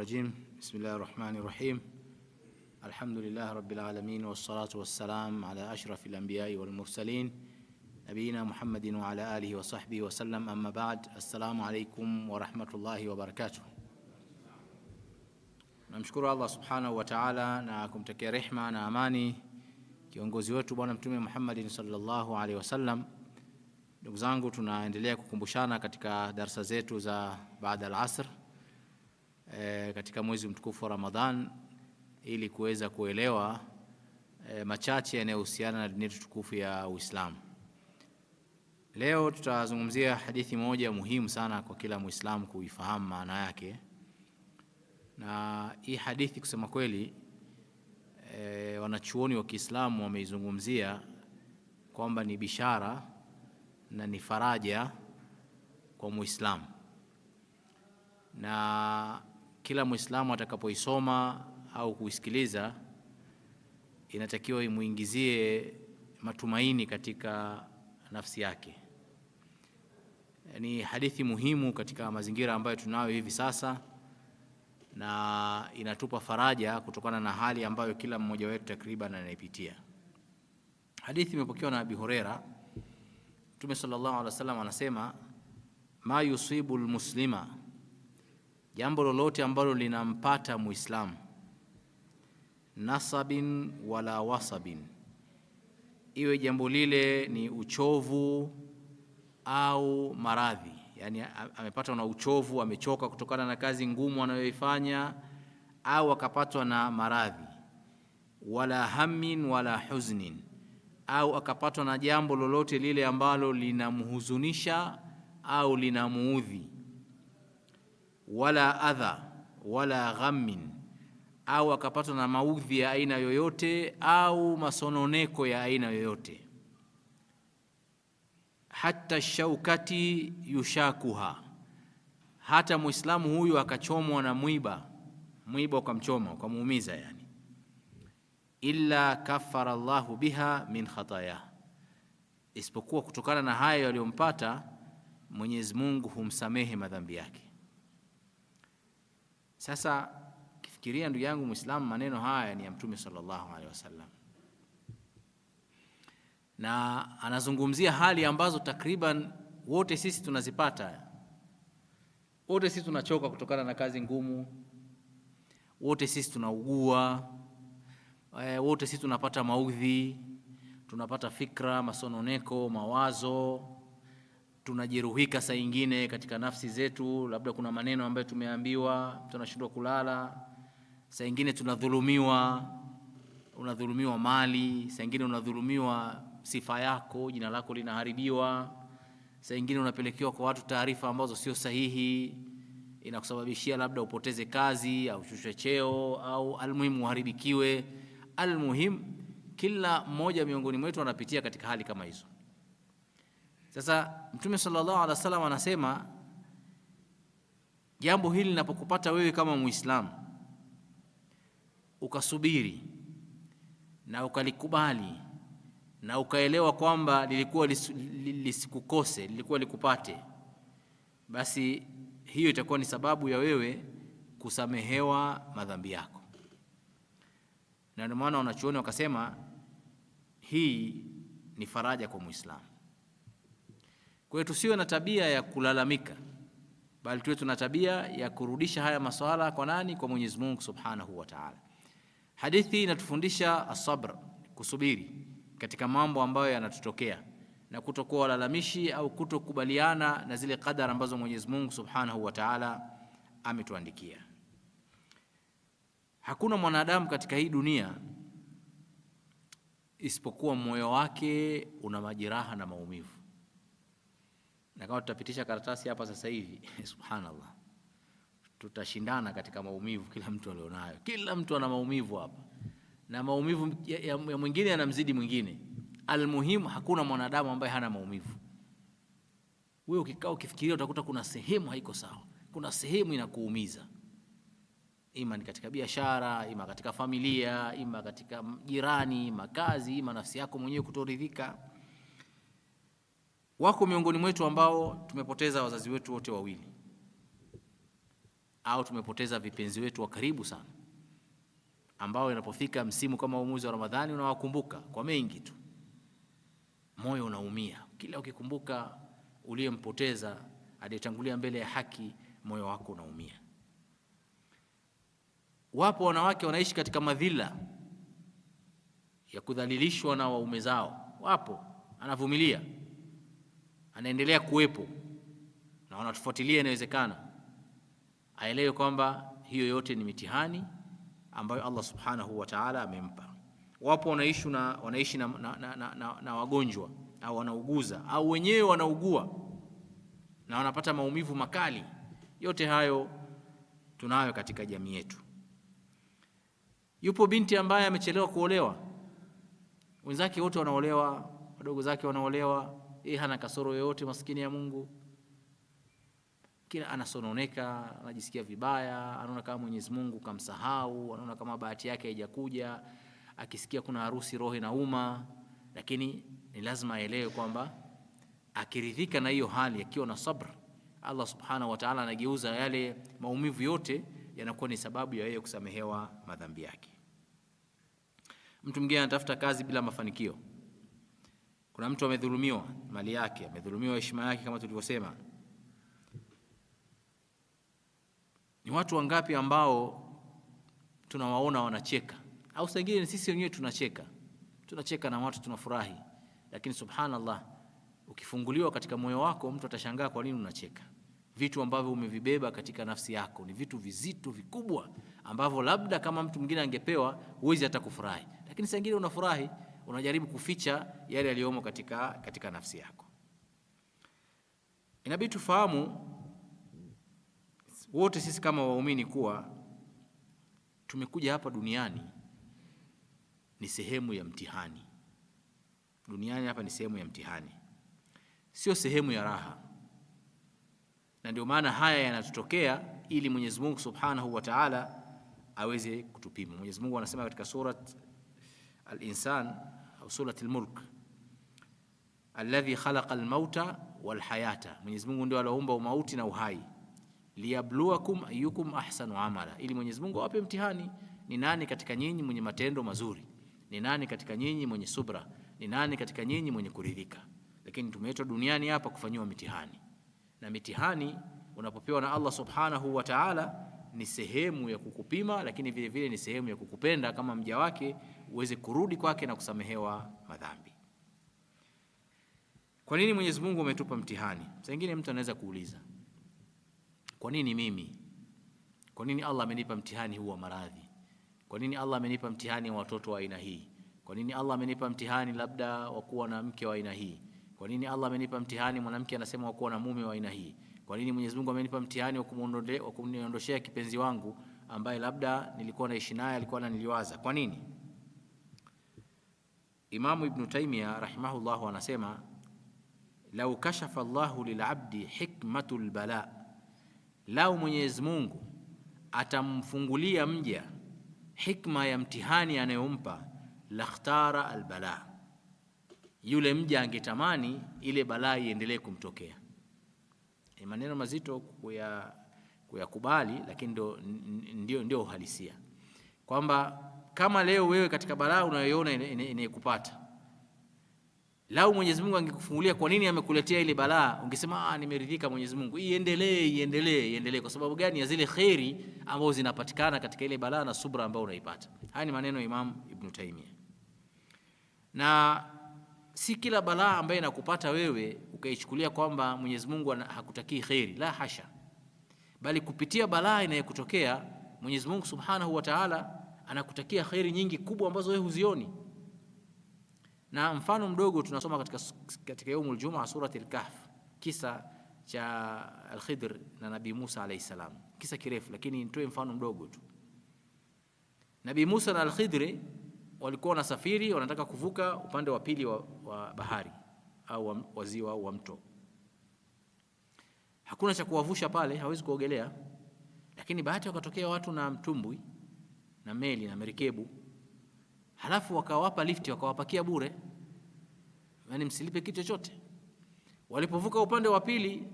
Rajim. Bismillahir Rahmanir Rahim. Alhamdulillah Rabbil Alamin wassalatu wassalam ala ashrafil anbiya'i wal mursalin nabiyina Muhammadin wa ala alihi wa sahbihi wa sallam, amma ba'd. Assalamu alaykum wa rahmatullahi wa barakatuh. Namshukuru Allah subhanahu wa ta'ala na kumtakia rehma na amani kiongozi wetu Bwana Mtume Muhammadin sallallahu alaihi wasallam. Ndugu zangu, tunaendelea kukumbushana katika darasa zetu za baada al-asr katika mwezi mtukufu wa Ramadhan ili kuweza kuelewa machache yanayohusiana na dini yetu tukufu ya Uislamu. Leo tutazungumzia hadithi moja muhimu sana kwa kila Muislamu kuifahamu maana yake. Na hii hadithi kusema kweli, wanachuoni wa Kiislamu wameizungumzia kwamba ni bishara na ni faraja kwa Muislamu. Na kila Muislamu atakapoisoma au kuisikiliza inatakiwa imuingizie matumaini katika nafsi yake. Ni hadithi muhimu katika mazingira ambayo tunayo hivi sasa, na inatupa faraja kutokana na hali ambayo kila mmoja wetu takriban anaipitia. Hadithi imepokewa na Abi Huraira. Mtume sallallahu alaihi wasallam anasema, ma yusibu almuslima, jambo lolote ambalo linampata Muislamu, nasabin wala wasabin, iwe jambo lile ni uchovu au maradhi, yani amepatwa na uchovu, amechoka kutokana na kazi ngumu anayoifanya, au akapatwa na maradhi, wala hammin wala huznin, au akapatwa na jambo lolote lile ambalo linamhuzunisha au linamuudhi, wala adha wala ghammin, au akapatwa na maudhi ya aina yoyote au masononeko ya aina yoyote, hata shaukati yushakuha, hata Muislamu huyu akachomwa na mwiba, mwiba ukamchoma ukamuumiza, yani illa kafara Allahu biha min khataya, isipokuwa kutokana na hayo yaliyompata Mwenyezi Mungu humsamehe madhambi yake. Sasa kifikiria ndugu yangu Muislamu, maneno haya ni ya Mtume sallallahu alaihi wasallam, na anazungumzia hali ambazo takriban wote sisi tunazipata. Wote sisi tunachoka kutokana na kazi ngumu, wote sisi tunaugua, wote sisi tunapata maudhi, tunapata fikra, masononeko, mawazo, tunajeruhika saa nyingine katika nafsi zetu, labda kuna maneno ambayo tumeambiwa, tunashindwa kulala. Saa nyingine tunadhulumiwa, unadhulumiwa mali, saa nyingine unadhulumiwa sifa yako, jina lako linaharibiwa. Saa nyingine unapelekewa kwa watu taarifa ambazo sio sahihi, inakusababishia labda upoteze kazi au ushushwe cheo au almuhimu uharibikiwe. Almuhimu, kila mmoja miongoni mwetu anapitia katika hali kama hizo. Sasa Mtume sallallahu alaihi wasallam anasema jambo hili linapokupata wewe kama Muislamu, ukasubiri na ukalikubali na ukaelewa kwamba lilikuwa lisikukose, lilikuwa likupate, basi hiyo itakuwa ni sababu ya wewe kusamehewa madhambi yako. Na ndio maana wanachuoni wakasema hii ni faraja kwa Muislamu. Kwa hiyo tusiwe na tabia ya kulalamika, bali tuwe tuna tabia ya kurudisha haya masuala kwa nani? Kwa Mwenyezi Mungu Subhanahu wa Ta'ala. Hadithi inatufundisha asabr, kusubiri katika mambo ambayo yanatutokea na kutokuwa walalamishi au kutokubaliana na zile qadar ambazo Mwenyezi Mungu Subhanahu wa Ta'ala ametuandikia. Hakuna mwanadamu katika hii dunia isipokuwa moyo wake una majeraha na maumivu. Na kama tutapitisha karatasi hapa sasa hivi, subhanallah, tutashindana katika maumivu kila mtu alionayo. Kila mtu ana maumivu hapa, na maumivu ya mwingine yanamzidi mwingine. Almuhimu, hakuna mwanadamu ambaye hana maumivu. Wewe ukikaa ukifikiria utakuta kuna sehemu haiko sawa, kuna sehemu inakuumiza, ima ni katika biashara, ima katika familia, ima katika jirani, ima kazi, ima nafsi yako mwenyewe kutoridhika. Wako miongoni mwetu ambao tumepoteza wazazi wetu wote wawili, au tumepoteza vipenzi wetu wa karibu sana, ambao inapofika msimu kama mwezi wa Ramadhani unawakumbuka kwa mengi tu, moyo unaumia kila ukikumbuka uliyempoteza, aliyetangulia mbele ya haki, moyo wako unaumia. Wapo wanawake wanaishi katika madhila ya kudhalilishwa na waume zao, wapo, anavumilia, anaendelea kuwepo na wanatufuatilia. Inawezekana aelewe kwamba hiyo yote ni mitihani ambayo Allah subhanahu wa ta'ala amempa. Wapo wanaishi na wagonjwa au wanauguza au wenyewe wanaugua na wanapata maumivu makali. Yote hayo tunayo katika jamii yetu. Yupo binti ambaye amechelewa kuolewa, wenzake wote wanaolewa, wadogo zake wanaolewa, yeye hana kasoro yoyote, maskini ya Mungu. Kila anasononeka, anajisikia vibaya, anaona kama Mwenyezi Mungu kamsahau, anaona kama bahati yake haijakuja. Akisikia kuna harusi roho inauma, lakini ni lazima aelewe kwamba akiridhika na hiyo hali, akiwa na sabr, Allah subhanahu wa ta'ala anageuza yale maumivu yote yanakuwa ni sababu ya yeye kusamehewa madhambi yake. Mtu mwingine anatafuta kazi bila mafanikio. Kuna mtu amedhulumiwa mali yake, amedhulumiwa heshima yake, kama tulivyosema. Ni watu wangapi ambao tunawaona wanacheka, au saa nyingine sisi wenyewe tunacheka, tunacheka na watu tunafurahi, lakini subhanallah, ukifunguliwa katika moyo wako mtu atashangaa kwa nini unacheka. Vitu ambavyo umevibeba katika nafsi yako ni vitu vizito vikubwa ambavyo labda kama mtu mwingine angepewa huwezi hata kufurahi, lakini saa nyingine unafurahi, unajaribu kuficha yale yaliyomo katika nafsi yako. Inabidi tufahamu wote sisi kama waumini kuwa tumekuja hapa duniani ni sehemu ya mtihani. Duniani hapa ni sehemu ya mtihani, sio sehemu ya raha. Na ndio maana haya yanatutokea ili Mwenyezi Mungu Subhanahu wa Ta'ala aweze kutupima. Mwenyezi Mungu anasema katika surat Al-Insan au surat Al-Mulk, alladhi khalaqa al-mauta wal hayata, Mwenyezi Mungu ndio aliumba umauti na uhai, liyabluwakum ayyukum ahsanu amala, ili Mwenyezi Mungu awape mtihani, ni nani katika nyinyi mwenye matendo mazuri, ni nani katika nyinyi mwenye subra, ni nani katika nyinyi mwenye kuridhika. Lakini tumeitwa duniani hapa kufanyiwa mitihani, na mitihani unapopewa na Allah Subhanahu wa Ta'ala ni sehemu ya kukupima, lakini vile vile ni sehemu ya kukupenda kama mja wake uweze kurudi kwake na kusamehewa madhambi. Kwa nini Mwenyezi Mungu ametupa mtihani? Saa nyingine mtu anaweza kuuliza, kwa nini mimi? Kwa nini Allah amenipa mtihani huu wa maradhi? Kwa nini Allah amenipa mtihani wa watoto wa aina hii? Kwa nini Allah amenipa mtihani labda wa kuwa na mke wa aina hii? Kwa nini Allah amenipa mtihani mwanamke anasema wa kuwa na mume wa aina hii? Kwa nini Mwenyezi Mungu amenipa mtihani wa kuniondoshea kipenzi wangu ambaye labda nilikuwa naishi naye, alikuwa ananiliwaza? Kwa nini? Imamu Ibn Taymiyyah rahimahullah anasema, lau kashafa Allahu lilabdi hikmatul bala, lau Mwenyezi Mungu atamfungulia mja hikma ya mtihani anayompa, lakhtara albala, yule mja angetamani ile balaa iendelee kumtokea. Ni maneno mazito kuyakubali, lakini ndio uhalisia, kwamba kama leo wewe katika balaa unayoiona inayekupata, lau Mwenyezi Mungu angekufungulia kwa nini amekuletea ile balaa, ungesema nimeridhika Mwenyezi Mungu, iendelee iendelee iendelee. Kwa sababu gani? Ya zile khairi ambazo zinapatikana katika ile balaa na subra ambayo unaipata. Haya ni maneno ya Imam Ibn Taymiyyah. Na si kila balaa ambayo inakupata wewe ukaichukulia kwamba Mwenyezi Mungu hakutakii khairi, la hasha, bali kupitia balaa inayokutokea Mwenyezi Mungu Subhanahu wa Ta'ala anakutakia khairi nyingi kubwa ambazo wewe huzioni. Na mfano mdogo tunasoma katika Yaumul Jumaa, surati Al-Kahf, kisa cha Al-Khidr na Nabii Musa alayhi salam. Kisa kirefu, lakini nitoe mfano mdogo tu. Nabii Musa na Al-Khidr walikuwa wanasafiri, wanataka kuvuka upande wa pili wa bahari au wa ziwa au wa mto. Hakuna cha kuwavusha pale, hawezi kuogelea. Lakini bahati wakatokea watu na mtumbwi na meli na merikebu, halafu wakawapa lifti, wakawapakia bure, yaani msilipe kitu chochote. Walipovuka upande wa pili,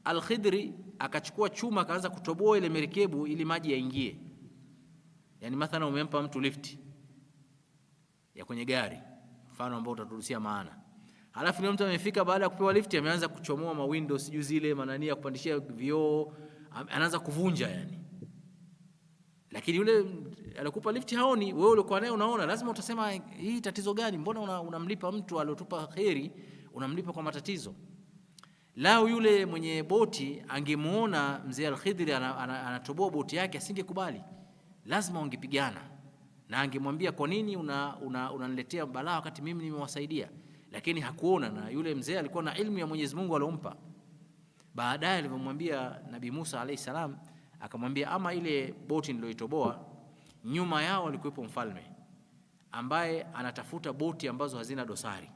Al-Khidri akachukua chuma akaanza kutoboa ile merikebu ili maji yaingie. Yani mathalan umempa mtu lifti ya kwenye gari, mfano ambao utaturuhusia maana. Halafu ni mtu amefika baada ya kupewa lifti ameanza kuchomoa ma windows sijui zile manania kupandishia vioo, anaanza kuvunja yani. Lakini yule alikupa lifti haoni, wewe ulikuwa naye unaona, lazima utasema hii tatizo gani? Mbona unamlipa mtu aliotupa kheri, unamlipa kwa matatizo? Lao yule mwenye boti angemuona mzee Al-Khidri anatoboa boti yake, asingekubali. Lazima wangepigana na angemwambia kwa nini unaniletea balaa wakati mimi nimewasaidia? Lakini hakuona, na yule mzee alikuwa na ilmu ya Mwenyezi Mungu alompa. Baadaye alipomwambia Nabii Musa alayhi salam, akamwambia ama ile boti niliyoitoboa, nyuma yao alikuwepo mfalme ambaye anatafuta boti ambazo hazina dosari,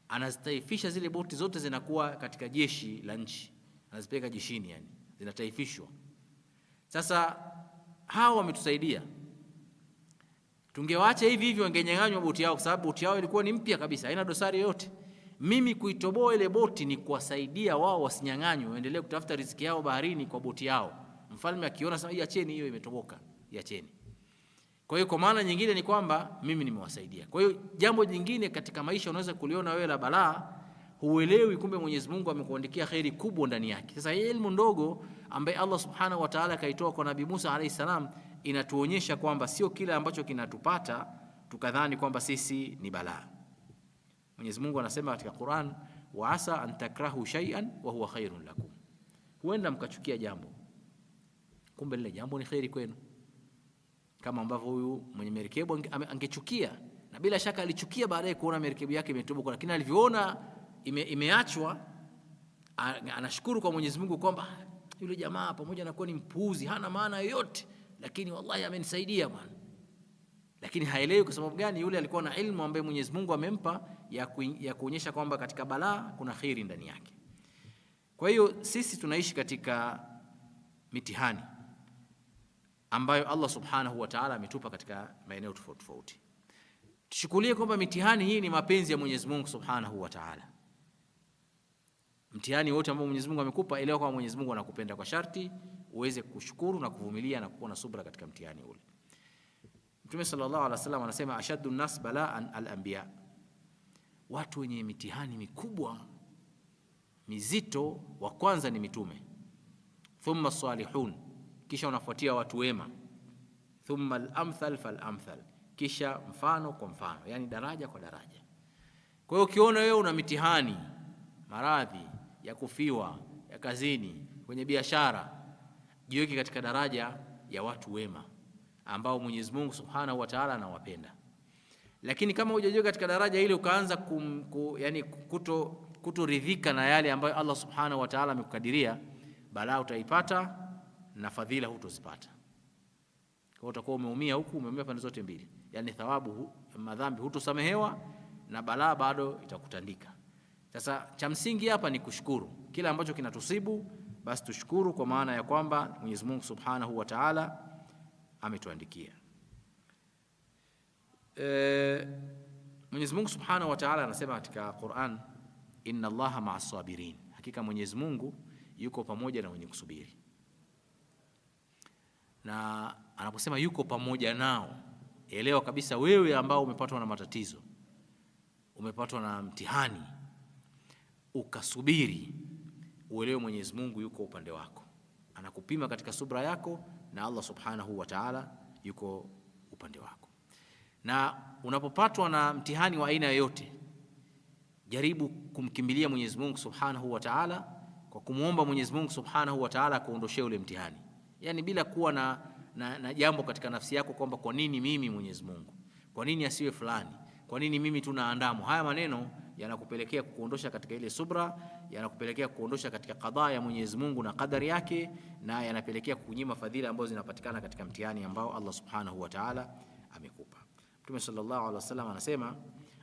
anazitaifisha zile boti zote, zinakuwa katika jeshi la nchi, anazipeleka jeshini, yani zinataifishwa. Sasa hawa wametusaidia, tungewaacha hivi hivi wangenyang'anywa boti yao, kwa sababu boti yao ilikuwa ni mpya kabisa, haina dosari yoyote. Mimi kuitoboa ile boti ni kuwasaidia wao wasinyang'anywe, waendelee kutafuta riziki yao baharini kwa boti yao. Mfalme akiona sasa, iacheni hiyo imetoboka, iacheni. Kwa hiyo kwa maana nyingine ni kwamba mimi nimewasaidia. Kwa hiyo jambo jingine katika maisha unaweza kuliona wewe la balaa, huelewi kumbe Mwenyezi Mungu amekuandikia khairi kubwa ndani yake. Sasa hii elimu ndogo ambaye Allah Subhanahu wa Ta'ala kaitoa kwa Nabii Musa alayhi salam inatuonyesha kwamba sio kila ambacho kinatupata tukadhani kwamba sisi ni balaa. Mwenyezi Mungu anasema katika Qur'an, wa asa an takrahu shay'an wa huwa khairun lakum, huenda mkachukia jambo, kumbe lile jambo ni khairi kwenu. Kama ambavyo huyu mwenye merikebu angechukia, na bila shaka alichukia baadaye kuona merikebu yake imetoboka, lakini alivyoona imeachwa anashukuru kwa Mwenyezi Mungu kwamba yule jamaa pamoja na kuwa ni mpuuzi hana maana yoyote, lakini wallahi amenisaidia bwana. Lakini haelewi kwa sababu gani. Yule alikuwa na ilmu ambayo Mwenyezi Mungu amempa ya kuonyesha kwamba katika balaa kuna khairi ndani yake. Kwa hiyo sisi tunaishi katika mitihani ambayo Allah Subhanahu wa Ta'ala ametupa katika maeneo tofauti tofauti. Tuchukulie kwamba mitihani hii ni mapenzi ya Mwenyezi Mungu Subhanahu wa Ta'ala. Mtihani wote ambao Mwenyezi Mungu amekupa, elewa kwamba Mwenyezi Mungu anakupenda, kwa sharti uweze kushukuru na kuvumilia na kuwa na subra katika mtihani ule. Mtume sallallahu alaihi wasallam anasema ashaddu nas bala'an al-anbiya, watu wenye mitihani mikubwa mizito wa kwanza ni mitume, thumma salihun, kisha wanafuatia watu wema, thumma al-amthal fal-amthal, kisha mfano kwa mfano, yani daraja kwa daraja. Kwa hiyo ukiona wewe una mitihani, maradhi ya kufiwa, ya kazini, kwenye biashara, jiweke katika daraja ya watu wema ambao Mwenyezi Mungu Subhanahu wa Ta'ala anawapenda. Lakini kama hujajiweka katika daraja ile ukaanza yani kutoridhika na yale ambayo Allah Subhanahu wa Ta'ala amekukadiria, balaa utaipata na fadhila hutozipata. Kwa utakuwa umeumia huku, umeumia pande zote mbili. Yani thawabu, madhambi hutosamehewa na balaa bado itakutandika. Sasa cha msingi hapa ni kushukuru. Kila ambacho kinatusibu basi tushukuru, kwa maana ya kwamba Mwenyezi Mungu Subhanahu wa Ta'ala ametuandikia. Mwenyezi Mungu Subhanahu wa Ta'ala anasema katika Qur'an, inna Allaha ma'as sabirin, hakika Mwenyezi Mungu yuko pamoja na wenye kusubiri. Na anaposema yuko pamoja nao, elewa kabisa wewe ambao umepatwa na matatizo, umepatwa na mtihani, ukasubiri, uelewe Mwenyezi Mungu yuko upande wako, anakupima katika subra yako, na Allah Subhanahu wa Ta'ala yuko upande wako. Na unapopatwa na mtihani wa aina yoyote, jaribu kumkimbilia Mwenyezi Mungu Subhanahu wa Ta'ala kwa kumuomba Mwenyezi Mungu Subhanahu wa Ta'ala kuondoshea ule mtihani. Yani bila kuwa na jambo katika nafsi yako kwamba kwa nini mimi Mwenyezi Mungu, kwa nini asiwe fulani, kwa nini mimi tunaandamu. Haya maneno yanakupelekea kukuondosha katika ile subra, yanakupelekea kukuondosha katika qadha ya Mwenyezi Mungu na qadari yake, na yanapelekea kukunyima fadhila ambazo zinapatikana katika mtihani ambao Allah Subhanahu wa Ta'ala amekupa. Mtume sallallahu alaihi wasallam anasema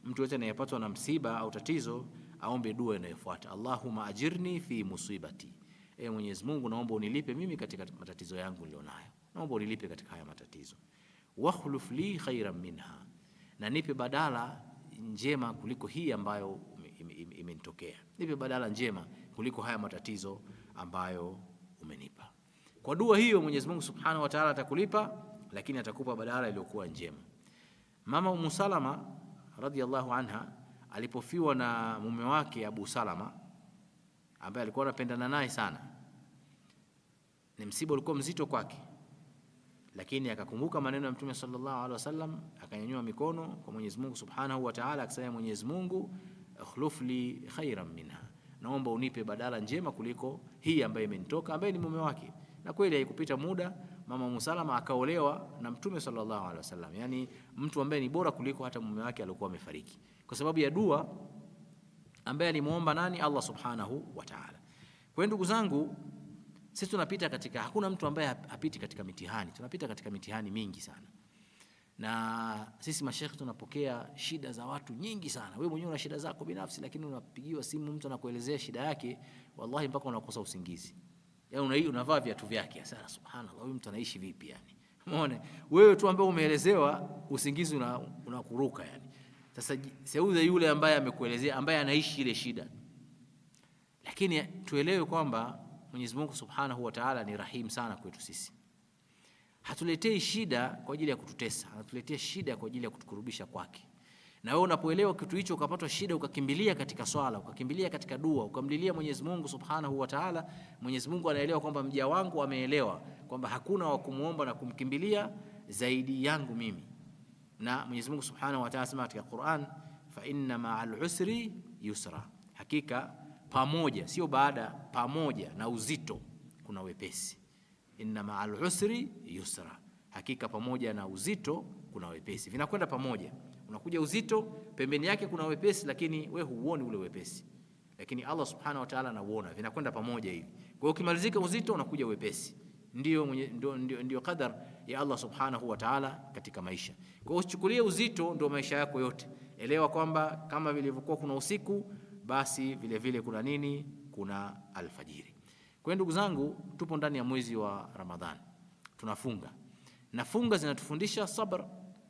mtu yote anayepatwa na msiba au tatizo aombe dua inayofuata, Allahumma ajirni fi musibati, e Mwenyezi Mungu naomba unilipe mimi katika matatizo yangu nilionayo, naomba unilipe katika haya matatizo, wakhluf li khairan minha, na nipe badala njema kuliko hii ambayo imenitokea, nipe badala njema kuliko haya matatizo ambayo umenipa. Kwa dua hiyo Mwenyezi Mungu Subhanahu wa Ta'ala atakulipa, lakini atakupa badala iliyokuwa njema. Mama Umu Salama radhiallahu anha alipofiwa na mume wake Abu Salama ambaye alikuwa anapendana naye sana, ni msiba ulikuwa mzito kwake, lakini akakumbuka maneno ya Mtume sallallahu alaihi wasallam, akanyanyua mikono kwa Mwenyezi Mungu Subhanahu wa Ta'ala, akasema: Mwenyezi Mungu, akhluf li khairan minha, naomba unipe badala njema kuliko hii ambayo imenitoka, ambaye ni mume wake. Na kweli haikupita muda, mama Umu Salama akaolewa na Mtume sallallahu alaihi wasallam, yani mtu ambaye ni bora kuliko hata mume wake alikuwa amefariki, kwa sababu ya dua ambaye alimuomba nani? Allah Subhanahu wa Ta'ala. Kwa hiyo ndugu zangu, sisi tunapita katika, hakuna mtu ambaye hapiti katika mitihani. Tunapita katika mitihani mingi sana, na sisi mashekhe tunapokea shida za watu nyingi sana. Wewe mwenyewe una shida zako binafsi, lakini unapigiwa simu, mtu anakuelezea shida yake, wallahi mpaka unakosa usingizi. Yaani unavaa viatu vyake. Sasa subhanallah, huyu mtu anaishi vipi yani? Umeona? Wewe tu ambaye umeelezewa usingizi unakuruka yani. Sasa seuze yule ambaye amekuelezea, ambaye anaishi ile shida. Lakini tuelewe kwamba Mwenyezi Mungu Subhanahu wa Ta'ala ni rahim sana kwetu sisi. Hatuletei shida kwa ajili ya kututesa, anatuletea shida kwa ajili ya kutukurubisha kwake. Na wewe unapoelewa kitu hicho, ukapatwa shida, ukakimbilia katika swala, ukakimbilia katika dua, ukamlilia Mwenyezi Mungu Subhanahu wa Ta'ala, Mwenyezi Mungu anaelewa kwamba mja wangu ameelewa kwamba hakuna wa kumuomba na kumkimbilia zaidi yangu mimi. Na Mwenyezi Mungu Subhanahu wa Ta'ala asema katika Qur'an, fa inna ma'al usri yusra, hakika pamoja, sio baada, pamoja na uzito kuna wepesi. Inna ma'al usri yusra, hakika pamoja na uzito kuna wepesi. Vinakwenda pamoja. Unakuja uzito, pembeni yake kuna wepesi, lakini we huuoni ule wepesi, lakini Allah Subhanahu wa Ta'ala anauona, vinakwenda pamoja hivi. Kwa hiyo ukimalizika uzito unakuja wepesi. Ndio qadar ya Allah Subhanahu wa Ta'ala katika maisha. Kwa hiyo usichukulie uzito ndio maisha yako yote. Elewa kwamba kama vilivyokuwa kuna usiku, basi vile vile kuna nini? Kuna alfajiri. Kwa hiyo ndugu zangu, tupo ndani ya mwezi wa Ramadhani, tunafunga, na funga zinatufundisha sabr,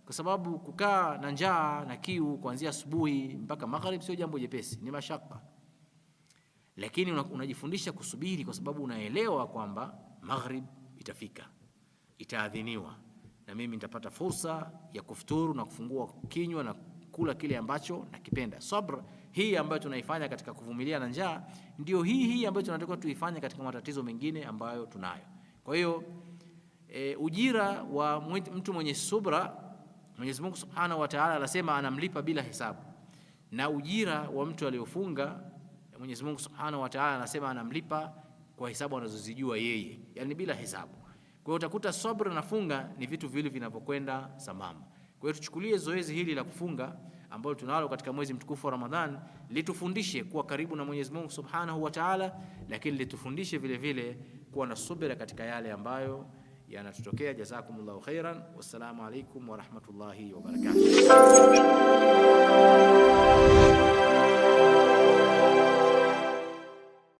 kwa sababu kukaa na njaa na kiu kuanzia asubuhi mpaka magharib sio jambo jepesi, ni mashaka. Lakini unajifundisha kusubiri, kwa sababu unaelewa kwamba magharib itafika, itaadhiniwa, na mimi nitapata fursa ya kufuturu na kufungua kinywa na kula kile ambacho nakipenda. Sabr hii ambayo tunaifanya katika kuvumilia na njaa ndio hii hii ambayo tunatakiwa tuifanye katika matatizo mengine ambayo tunayo. Kwa hiyo ujira wa mtu mwenye subra, Mwenyezi Mungu Subhanahu wa Ta'ala anasema anamlipa bila hesabu, na ujira wa mtu aliyofunga Mwenyezi Mungu Subhanahu wa Ta'ala anasema anamlipa kwa hesabu anazozijua yeye, yani bila hesabu. Kwa hiyo utakuta sabra na funga ni vitu viwili vinavyokwenda sambamba. Kwa hiyo tuchukulie zoezi hili la kufunga ambalo tunalo katika mwezi mtukufu wa Ramadhan litufundishe kuwa karibu na Mwenyezi Mungu Subhanahu wa Ta'ala, lakini litufundishe vile vile kuwa na subira katika yale ambayo yanatutokea. Jazakumullahu khairan, wassalamu alaikum wa rahmatullahi wa barakatuh.